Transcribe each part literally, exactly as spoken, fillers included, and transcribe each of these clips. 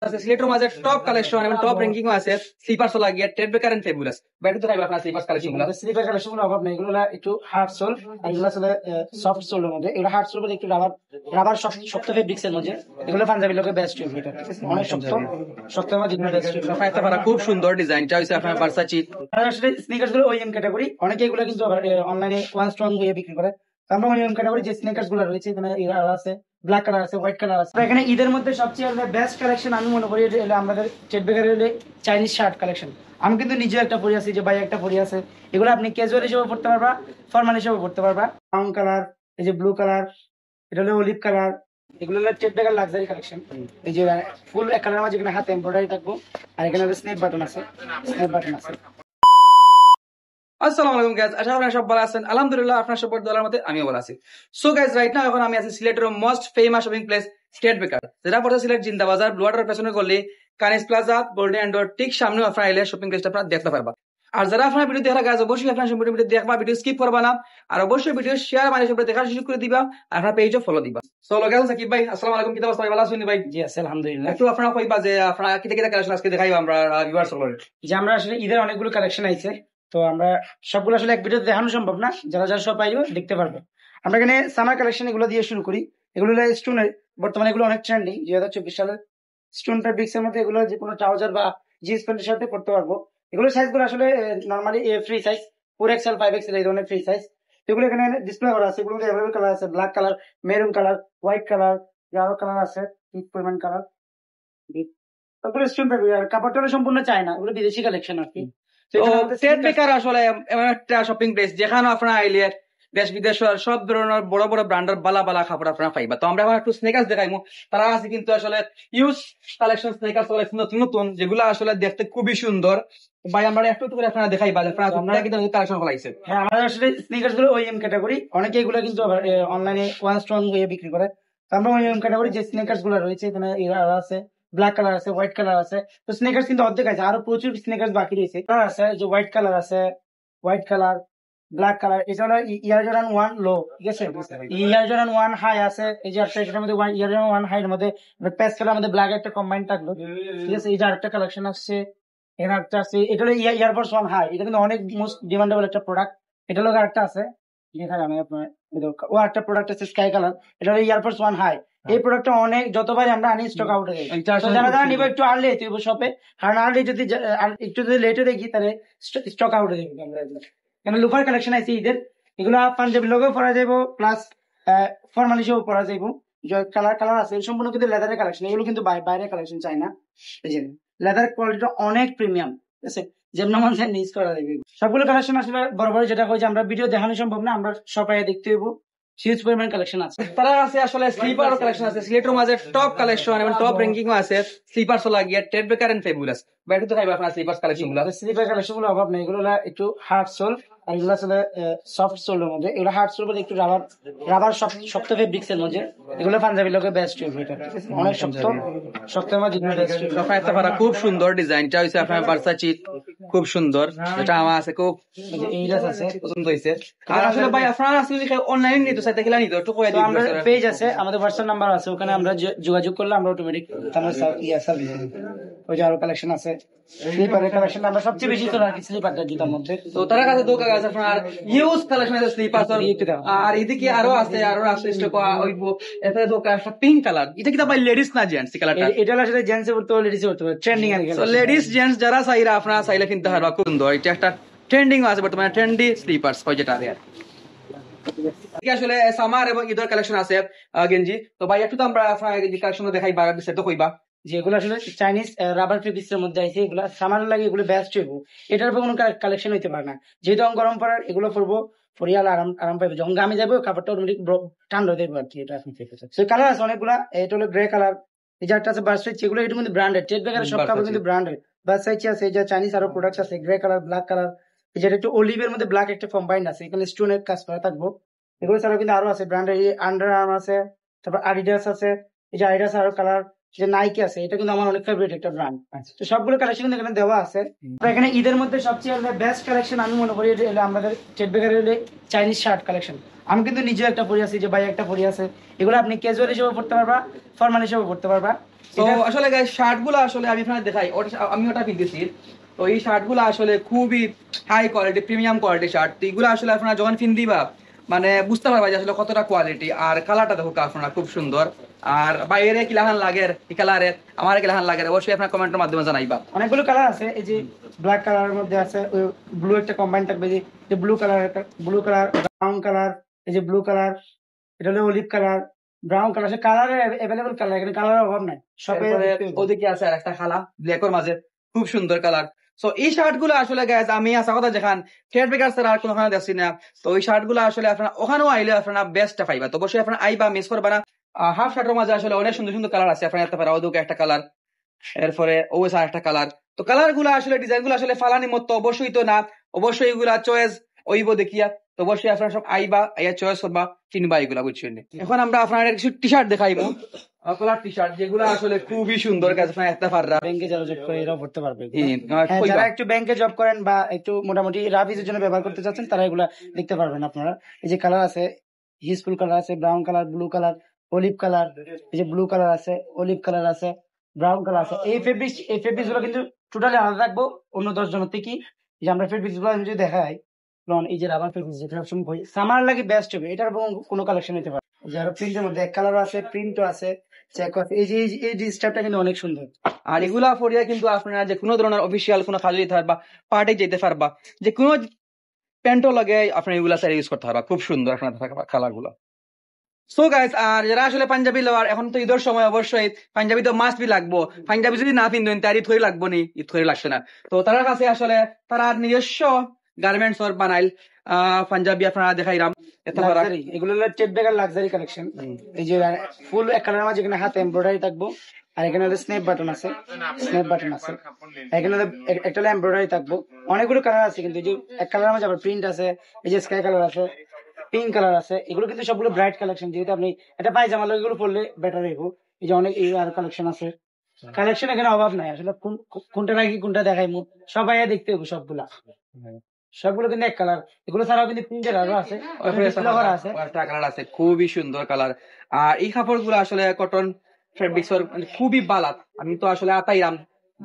আছে সিলেটের মাঝে টপ কালেকশন এবং টপ র্যাঙ্কিং আছে স্লিপার্স লাগিয়া টেড বেকার এন্ড ফেবুলাস। ভাই, একটু দেখাইবা আপনার স্লিপার্স কালেকশন গুলো। স্লিপার কালেকশন গুলো অভাব নেই, এগুলো হলো একটু হার্ড সোল আর এগুলো আসলে সফট সোলের মধ্যে। এগুলো হার্ড সোল বলতে একটু রাবার রাবার শক্ত ফেব্রিক্স এর মধ্যে। এগুলো পাঞ্জাবি লগে বেস্ট হইবে এটা, ঠিক আছে? অনেক শক্ত শক্ত আমার জন্য বেস্ট হইবে। আপনার একটা পারা খুব সুন্দর ডিজাইন, এটা হচ্ছে আপনার ভার্সাচি। আর আসলে স্নিকার্স গুলো ওইএম ক্যাটাগরি, অনেকে এগুলো কিন্তু অনলাইনে ওয়ান স্টোন দিয়ে বিক্রি করে। তো আমরা ওইএম ক্যাটাগরি যে স্নিকার্স গুলো রয়েছে, এখানে এরা আছে, ব্ল্যাক কালার আছে, হোয়াইট কালার আছে। তো এখানে ঈদের মধ্যে সবচেয়ে বেস্ট কালেকশন আমি মনে করি এটা হলো আমাদের টেড বেকারের হলে চাইনিজ শার্ট কালেকশন। আমি কিন্তু নিজে একটা পরি আছি, যে ভাই একটা পরি আছে, এগুলো আপনি ক্যাজুয়াল হিসেবে পড়তে পারবা, ফর্মাল হিসেবে পড়তে পারবা। ব্রাউন কালার, এই যে ব্লু কালার, এটা হলো অলিভ কালার। এগুলো হলো টেড বেকার লাক্সারি কালেকশন। এই যে ফুল এক কালার মাঝে এখানে হাতে এমব্রয়ডারি থাকবো, আর এখানে স্নেপ বাটন আছে, স্নেপ বাটন আছে। আসসালামু আলাইকুম গাইস, আশা করি আপনারা সব ভালো আছেন। আলহামদুলিল্লাহ, আপনার সব দোয়ার মতে আমিও ভালো আছি। সো গাইস, রাইট নাও এখন আমি আছি সিলেটের most famous shopping place Ted বেকার, যেটা পড়ছে সিলেট জিন্দাবাজার ব্লু ওয়াটার পেছনে গলি কানিস প্লাজা গোল্ডেন ডোর ঠিক সামনে আপনারা এলে শপিং প্লেসটা আপনারা দেখতে পারবা। আর যারা আপনারা ভিডিও দেখা গাইস, অবশ্যই আপনারা সম্পূর্ণ ভিডিও দেখবা, ভিডিও স্কিপ করবা না। আর অবশ্যই ভিডিও শেয়ার মানে সবাই দেখার সুযোগ করে দিবা, আর আপনারা পেজও ফলো দিবা। সো লগে আছেন সাকিব ভাই, আসসালামু আলাইকুম, কিতা অবস্থা ভাই, ভালো আছেন ভাই? জি আছে আলহামদুলিল্লাহ। একটু আপনারা কইবা যে আপনারা কিতা কিতা কালেকশন আজকে দেখাইবা আমরা ভিউয়ার্স সকলকে। যে আমরা আসলে ঈদের অনেকগুলো কালেকশন আইছে, তো আমরা সবগুলো আসলে এক ভিডিওতে দেখানো সম্ভব না, যারা যারা সব পাইবো দেখতে পারবো। আমরা এখানে সামার কালেকশন এগুলো দিয়ে শুরু করি। এগুলো হলো স্টোনের, বর্তমানে এগুলো অনেক ট্রেন্ডিং দুই হাজার চব্বিশ সালের। স্টোন ফেব্রিক্স এর মধ্যে এগুলো যে কোনো ট্রাউজার বা জিন্স প্যান্টের সাথে পড়তে পারবো। এগুলো সাইজ গুলো আসলে normally free size, four Excel, five Excel, এই ধরনের ফ্রি সাইজ। এগুলো এখানে ডিসপ্লে করা আছে, এগুলোর মধ্যে অ্যাভেলেবল কালার আছে, black colour, maroon colour, white colour, আরো কালার আছে, হিট পরিমাণ কালার। তারপরে স্টোন ফেব্রিক আর কাপড়টা হলো সম্পূর্ণ চায়না, এগুলো বিদেশি কালেকশন আর কি। তো তো এখানে আমাদের টেড sneakers বেকার আসলে এমন একটা শপিং প্লেস, যেখানে আপনারা আইলে দেশ বিদেশের সব ধরনের বড় বড় ব্র্যান্ডের বালা বালা কাপড় আপনারা পাইবা। তো আমরা এখন একটু স্নিকার্স দেখাইমু। তারা আছে কিন্তু আসলে ইউজ কালেকশন, স্নিকার্স কালেকশন নতুন নতুন, যেগুলো আসলে দেখতে খুবই সুন্দর। ভাই, আমরা একটু একটু করে আপনারা দেখাইবা যে আপনারা তো আমরা কোথায় কিন্তু কালেকশন করাইছে। হ্যাঁ, আমাদের আসলে স্নিকার্স গুলো ওইএম ক্যাটাগরি। অনেকে এগুলো কিন্তু আবার অনলাইনে ওয়ান স্টোন হয়ে বিক্রি করে। তো আমরা ওইএম ক্যাটাগরি যে স্নিকার্স গুলো রয়েছে, এখানে এরা আছে, ব্ল্যাক কালার আছে, হোয়াইট কালার আছে। তো স্নিকার্স কিন্তু অর্ধেক আছে, আরো প্রচুর স্নিকার্স বাকি রয়েছে। কালার আছে, যে হোয়াইট কালার আছে, হোয়াইট কালার, ব্ল্যাক কালার। এটা হলো ইয়ার জর্ডান ওয়ান লো, ঠিক আছে? ইয়ার জর্ডান ওয়ান হাই আছে, এই যে একটা এটার মধ্যে ইয়ার জর্ডান ওয়ান হাই এর মধ্যে পেস্ট কালার মধ্যে ব্ল্যাক একটা কম্বাইন থাকলো, ঠিক আছে? এই যে আরেকটা কালেকশন আসছে, এখানে একটা আছে, এটা হলো এয়ারফোর্স ওয়ান হাই, এটা কিন্তু অনেক মোস্ট ডিমান্ডেবল একটা প্রোডাক্ট। এটা হলো আরেকটা আছে, দেখাই আমি আপনার, এই দেখো, ও একটা প্রোডাক্ট আছে স্কাই কালার, এটা হলো এয়ারফোর্স ওয়ান হাই। এই প্রোডাক্টটা অনেক, যতবারই আমরা আনি স্টক আউট হয়ে যায়। এটা তো আসলে যারা খুব যারা সুন্দর। নিবে একটু আর্লি হইতে হবে শপে, কারণ আর্লি যদি যা- আর একটু যদি লেটে দেখি তাহলে স্টক আউট হয়ে যাবে আমরা এগুলো। এখানে লোফার কালেকশন আছে ঈদের, এগুলো পাঞ্জাবি লগেও পরা যাইবো, প্লাস ফর্মাল হিসেবেও পরা যাইবো। কালার কালার আছে, সম্পূর্ণ কিন্তু লেদারের কালেকশন, এগুলো কিন্তু বাই- বাইরের কালেকশন চায় না। এই যে লেদার কোয়ালিটিটা অনেক প্রিমিয়াম, ঠিক আছে? যেমন আমার ইউজ করা যাবে। সবগুলো কালেকশন আসলে বড় বড় যেটা হয় যে আমরা ভিডিও দেখানো সম্ভব না, আমরা শপে দেখতে হইব, হিউজ পরিমাণ কালেকশন আছে। তারা আছে আসলে স্লিপার কালেকশন আছে, সিলেটের মাঝে টপ কালেকশন এবং টপ র্যাঙ্কিং আছে স্লিপার্স লাগিয়া টেড বেকার এন্ড ফেবুলাস। ভাই, একটু দেখাইবা আপনার স্লিপার্স কালেকশন গুলো। স্লিপার কালেকশন গুলো অভাব নেই, এগুলো হলো একটু হার্ড সোল আর এগুলো আসলে সফট সোলের মধ্যে। এগুলো হার্ড সোল বলে একটু রাবার রাবার শক্ত ফেব্রিক্স এর মধ্যে। এগুলো পাঞ্জাবি লগে বেস্ট হইবে এটা, ঠিক আছে? অনেক শক্ত শক্ত আমার জন্য বেস্ট হইবে। আপনার একটা পারা খুব সুন্দর ডিজাইনটা হইছে আপনার ভার্সাচি, খুব সুন্দর। এটা আমার আছে খুব এই ড্রেস আছে। পছন্দ হইছে। আর আসলে ভাই, আপনারা আসলে যদি অনলাইনে নিতে চাইতে গেলে নিতে একটু কয়ে তো দিন আমরা আপনারা। পেজ আছে, আমাদের হোয়াটসঅ্যাপ নাম্বার আছে, ওখানে আমরা যে- যোগাযোগ করলে আমরা অটোমেটিক আমরা সার- ইয়া সার্ভিস দিই। ওই যে আরো কালেকশন আছে, স্লিপারের কালেকশন আমরা সবচেয়ে বেশি চলে আর কি স্লিপারটা জুতার মধ্যে। তো তার কাছে দোকান আছে আপনার ইউজ কালেকশন আছে স্লিপার। এই একটু দাও। আর এদিকে আরো আছে, আরো আছে স্টক হইব। এটা দোকান একটা পিঙ্ক কালার, এটা কিতা ভাই লেডিস না জেন্টস কালারটা? এ- এটা হলো আসলে জেন্টসে পড়তে হবে, লেডিসে পড়তে হবে, ট্রেন্ডিং আর কি। তো লেডিস জেন্টস যারা চাইরা আপনারা চাইলে কিনতে পারবা খুব সুন্দর। এটা একটা ট্রেন্ডিং আছে বর্তমানে, ট্রেন্ডি স্লিপার্স হয় যেটা আর কি। আসলে সামার এবং ঈদের কালেকশন আছে, আহ, গেঞ্জি। তো ভাই, একটু তো আমরা আপনার গেঞ্জি কালেকশন দেখাই বা বিস্তারিত কইবা। যেগুলো আসলে চাইনিজ রাবার ফেব্রিক্স এর মধ্যে আছে, এগুলো সামার লাগে এগুলো বেস্ট হইব। এটার উপর কোনো কালেকশন হইতে পারে না, যেহেতু এখন গরম পড়ার এগুলো পরবো, পরিয়াল আরাম আরাম পাইবে। যখন গামে যাবো কাপড়টা অটোমেটিক ঠান্ডা হয়ে যাবে আর কি। এটা এখন ঠিক আছে। তো কালার আছে অনেকগুলা, এটা হলো গ্রে কালার, এই যে একটা আছে ভার্সাচি, এগুলো এটা কিন্তু ব্র্যান্ডেড, টেড বেকারের সব কাপড় কিন্তু ব্র্যান্ডেড। ভার্সাচি আছে, এই যে চাইনিজ আরো প্রোডাক্ট আছে, গ্রে কালার, ব্ল্যাক কালার, এই যে একটা অলিভ এর মধ্যে ব্ল্যাক একটা কম্বাইন আছে, এখানে স্টোনের কাজ করা থাকবো। এগুলো ছাড়াও কিন্তু আরো আছে ব্র্যান্ডেড, এই আন্ডার আর্ম আছে, তারপর অ্যাডিডাস আছে, এই যে অ্যাডিডাস আরো কালার, যে নাইকি আছে, এটা কিন্তু আমার অনেক ফেভারিট একটা ব্র্যান্ড। তো সবগুলো কালেকশন কিন্তু এখানে দেওয়া আছে। তো এখানে ঈদের মধ্যে সবচেয়ে বেস্ট কালেকশন আমি মনে করি এটা হলো আমাদের টেড বেকারের হলো চাইনিজ শার্ট কালেকশন। আমি কিন্তু নিজেও একটা পরি আছি, যে ভাই একটা পরি আছে। এগুলো আপনি ক্যাজুয়াল হিসেবে পড়তে পারবা, ফর্মাল হিসেবে পড়তে পারবা। তো আসলে গাইস, শার্ট গুলো আসলে আমি আপনারে দেখাই, ওটা আমি ওটা পিনতেছি। তো এই শার্ট গুলো আসলে খুবই high quality, premium quality shirt. তো এগুলো আসলে আপনারা যখন পিনদিবা, মানে, বুঝতে পারবা যে আসলে কতটা কোয়ালিটি। আর কালারটা দেখো আপনারা, খুব সুন্দর। আর বাইরে কিলাখান লাগের এই কালারে, আমার কিলাখান লাগের, অবশ্যই আপনারা কমেন্টের মাধ্যমে জানাইবা। অনেকগুলো কালার আছে, এই যে ব্ল্যাক কালারের মধ্যে আছে, ওই ব্লু একটা কম্বাইন থাকবে, যে যে ব্লু কালার, একটা ব্লু কালার, ব্রাউন কালার, এই যে ব্লু কালার, এটা হলো অলিভ কালার, ব্রাউন কালার। সে কালারের অ্যাভেলেবল কালার, এখানে কালারের অভাব নাই। সবে তারপরে ওদিকে আছে আর একটা কালা ব্ল্যাকের মাঝে, খুব সুন্দর কালার। তো এই শার্ট গুলো আসলে গাইস, আমি আসা কথা যেখান টেড বেকার ছাড়া আর কোনোখানে দেখছি না। তো ওই শার্ট গুলো আসলে আপনারা ওখানেও আইলে আপনারা বেস্টটা পাইবা। তো অবশ্যই আপনারা আইবা, মিস করবা না। হাফ শার্টের মাঝে আসলে অনেক সুন্দর সুন্দর কালার আছে, আপনারা দেখতে পারা। ওদিকে একটা কালার, এরপরে ওই আর একটা কালার। তো কালার গুলো আসলে, ডিজাইন গুলো আসলে ফালানি মতো অবশ্যই তো না, অবশ্যই এগুলা চয়েস অইব দেখিয়া। তো অবশ্যই আপনারা সব আইবা, আইয়া চয়েস করবা, কিনবা এগুলা, বুঝছেন নি? এখন আমরা আপনারা কিছু টি শার্ট দেখাইবো, কালার টি শার্ট, যেগুলো আসলে খুবই সুন্দর, গাইস, আপনারা একটা ফাররা। ব্যাংকে যারা জব করে এরাও পড়তে পারবে। এই, তোমার হ্যাঁ, কইবা? যারা একটু ব্যাংকে জব করেন বা একটু মোটামুটি রাফ ইউজের জন্য ব্যবহার করতে চাচ্ছেন, তারা এগুলা দেখতে পারবেন আপনারা। এই যে কালার আছে, স্কুল কালার আছে, brown colour, blue colour, olive colour, এই যে ব্লু কালার আছে, অলিভ কালার আছে, ব্রাউন কালার আছে। এই ফেব্রিক্স, এই ফেব্রিক্স গুলো কিন্তু টোটালি আলাদা থাকবো অন্য দশ জনের থেকে। এই যে আমরা ফেব্রিক্স গুলো আমি যদি দেখাই, যেমন এই যে রাবার ফেব্রিক্স, যেটা সবসময় হয়, সামার লাগে বেস্ট হবে, এটার এবং কোনো কালেকশন নিতে পারে। এই যে আরো প্রিন্টের মধ্যে এক কালার আছে, প্রিন্টও আছে, চেক আছে। এই যে এই যে- এই স্টাইলটা কিন্তু অনেক সুন্দর। আর এগুলা পরিয়া কিন্তু আপনারা যে কোনো ধরনের অফিসিয়াল কোনো কাজে যেতে পারবা, পার্টি যেতে পারবা, যে কোনো প্যান্টও লাগে আপনারা এগুলা সাইজ ইউজ করতে পারবা। খুব সুন্দর আপনার কালার গুলো। সো গাইস, আর যারা আসলে পাঞ্জাবি লাভার, এখন তো ঈদের সময়, অবশ্যই পাঞ্জাবি তো মাস্ট বি লাগবো। পাঞ্জাবি যদি না পিনবেন, তার ঈদ করি লাগবো নি, ঈদ করি লাগছে না। তো তারার কাছে আসলে তারা নিজস্ব গার্মেন্টস ওর বানাইল আহ পাঞ্জাবি আপনারা দেখাইলাম। এত বড় লাক্সারি, এগুলো হলো টেড বেকার লাক্সারি কালেকশন। এই যে ফুল এক কালারের মাঝে এখানে হাতে এমব্রয়ডারি থাকবো, আর এখানে হলো স্ন্যাপ বাটন আছে, স্ন্যাপ বাটন আছে। এখানে হলো এক- একটা হলো এমব্রয়ডারি থাকবো, অনেকগুলো কালার আছে, কিন্তু এই যে এক কালারের মাঝে আবার প্রিন্ট আছে, এই যে স্কাই কালার আছে, পিঙ্ক কালার আছে। এগুলো কিন্তু সবগুলো ব্রাইট কালেকশন, যেহেতু আপনি একটা পায়জামা লগে এগুলো পরলে বেটার হইব। এই যে অনেক এই আর কালেকশন আছে, কালেকশন এখানে অভাব নাই আসলে। কোন কোনটা রাখি, কোনটা দেখাইমু, সবাই দেখতে হইব সবগুলা। সবগুলো কিন্তু এক কালার, এগুলো ছাড়াও কিন্তু প্রিন্টের আরো আছে, ওই ফেব্রিক্স ডিসপ্লে করা আছে। একটা কালার আছে, খুবই সুন্দর কালার। আর এই কাপড়গুলো আসলে কটন ফেব্রিক্স ওর মানে খুবই বালাত। আমি তো আসলে আতাইরাম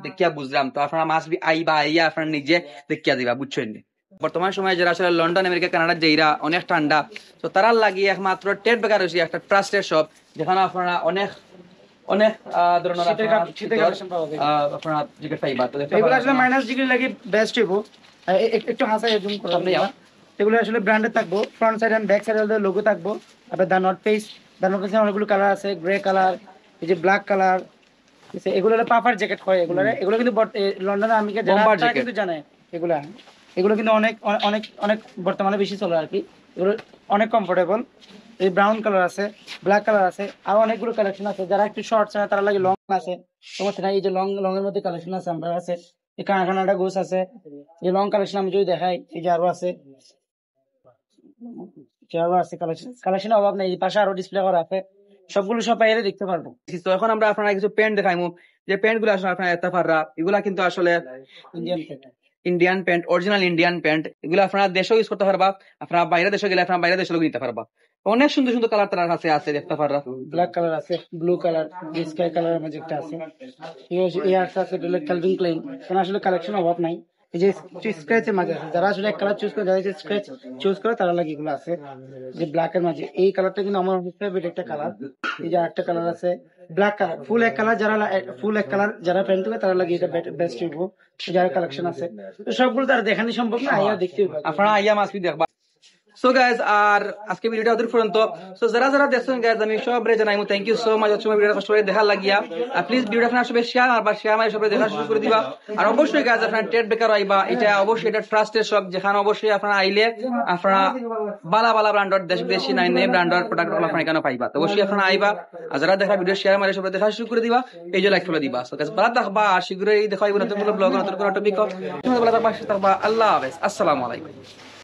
দেখিয়া বুঝলাম, তো আপনারা মাস্ট বি আইবা, আইয়া আপনারা নিজে দেখিয়া দিবা, বুঝছেন নি? বর্তমান সময়ে যারা আসলে লন্ডন, আমেরিকা, কানাডা যেইরা অনেক ঠান্ডা, তো তারার লাগি একমাত্র টেড বেকার হইছে একটা ট্রাস্টেড শপ, যেখানে আপনারা অনেক অনেক আহ, ধরনের শীতের আপনারা কাপ- শীতের শীতল, কালেকশন পাওয়া যায়। আহ, আপনারা যেটা পাইবা। তো দেখতে এগুলো পারেন আসলে আপনারা। মাইনাস ডিগ্রি লাগে বেস্ট হইব। এ- এ- একটু হাসা জুম করো সামনে যাও। এগুলো আসলে ব্র্যান্ডের থাকবো, front side and back side হলে লোগো থাকবো। তারপরে the North Face, the North ফেসের অনেকগুলো কালার আছে, গ্রে কালার, এই যে ব্ল্যাক কালার, এগুলো হলো পাফার জ্যাকেট হয় এগুলো। এগুলো কিন্তু বট- এ, লন্ডনে আমি যারা Bomber তারা jacket। কিন্তু জানে এগুলা। এগুলো কিন্তু অনেক অনে- অনেক অনেক বর্তমানে বেশি চলে আর কি। এগুলো অনেক কমফোর্টেবল। এই ব্রাউন কালার আছে, ব্ল্যাক কালার আছে, আর অনেকগুলো কালেকশন আছে। যারা একটু শর্ট চায়, তারা লাগে লং আছে, সমস্যা নাই। এই যে লং, লং এর মধ্যে কালেকশন আছে, আমরা আছে এই কানাডা গোস আছে, এই লং কালেকশন আমি যদি দেখাই, এই যে আরো আছে, এই যে আরো আছে কালেকশন, কালেকশনের অভাব নেই। এই পাশে আরো ডিসপ্লে করা আছে, সবগুলো সব বাইরে দেখতে পারবো। তো এখন আমরা আপনারা কিছু প্যান্ট দেখাইমু, যে প্যান্ট গুলো আসলে আপনারা এত পাররা, এগুলা কিন্তু আসলে Indian pant. Indian pant, original Indian pant, এগুলো আপনারা দেশেও ইউজ করতে পারবা, আপনারা বাইরে দেশে গেলে আপনারা বাইরে দেশে নিতে পারবা। অনেক সুন্দর সুন্দর কালার তার কাছে আছে, দেখতে পাররা। ব্ল্যাক কালার আছে, ব্লু কালার, স্কাই কালার মাঝে একটা আছে। এই আছে, এই একটা আছে, এটা হলো ক্যালভিন ক্লেইন। কারণ আসলে কালেকশন অভাব নাই। এই যে স্ক্র্যাচ এর মাঝে আছে, যারা আসলে এক কালার চুজ করে, যারা স্ক্র্যাচ চুজ করে, তারা লাগে এগুলো আছে। যে ব্ল্যাক এর মাঝে এই কালারটা কিন্তু আমার ফেভারিট একটা কালার। এই যে একটা কালার আছে ব্ল্যাক কালার, ফুল এক কালার, যারা ফুল এক কালার যারা প্যান্ট করে, তারা লাগে এটা বেস্ট হইব। যারা কালেকশন আছে, তো সবগুলো তার দেখানি সম্ভব না, আইয়া দেখতে হবে। আপনারা আইয়া মাস্ট বি দেখবা। সো গাইস, আর আজকে ভিডিওটা অত পর্যন্ত। সো যারা যারা দেখছেন গাইস, আমি সবরে জানাইমু থ্যাংক ইউ সো মাচ। সময় ভিডিওটা কষ্ট করে দেখার লাগিয়া। আর প্লিজ ভিডিওটা আপনারা সবাই শেয়ার মারবা, শেয়ার মারি সবাই দেখার সুযোগ করে দিবা। আর অবশ্যই গাইস, আপনারা টেড বেকার আইবা, এটা অবশ্যই এটা ট্রাস্টেড শপ, যেখানে অবশ্যই আপনারা আইলে আপনারা বালা বালা ব্র্যান্ডের দেশ বিদেশি নাই নে ব্র্যান্ডের প্রোডাক্ট আপনারা এখানে পাইবা। তো অবশ্যই আপনারা আইবা। আর যারা দেখা ভিডিও শেয়ার মারি সবাই দেখার সুযোগ করে দিবা, এই যে লাইক করে দিবা। সো গাইস, ভালো থাকবা, আর শীঘ্রই দেখা হইব নতুন কোনো ব্লগ, নতুন কোনো টপিক। ভালো থাকবা, সুস্থ থাকবা। আল্লাহ হাফেজ, আসসালামু আলাইকুম।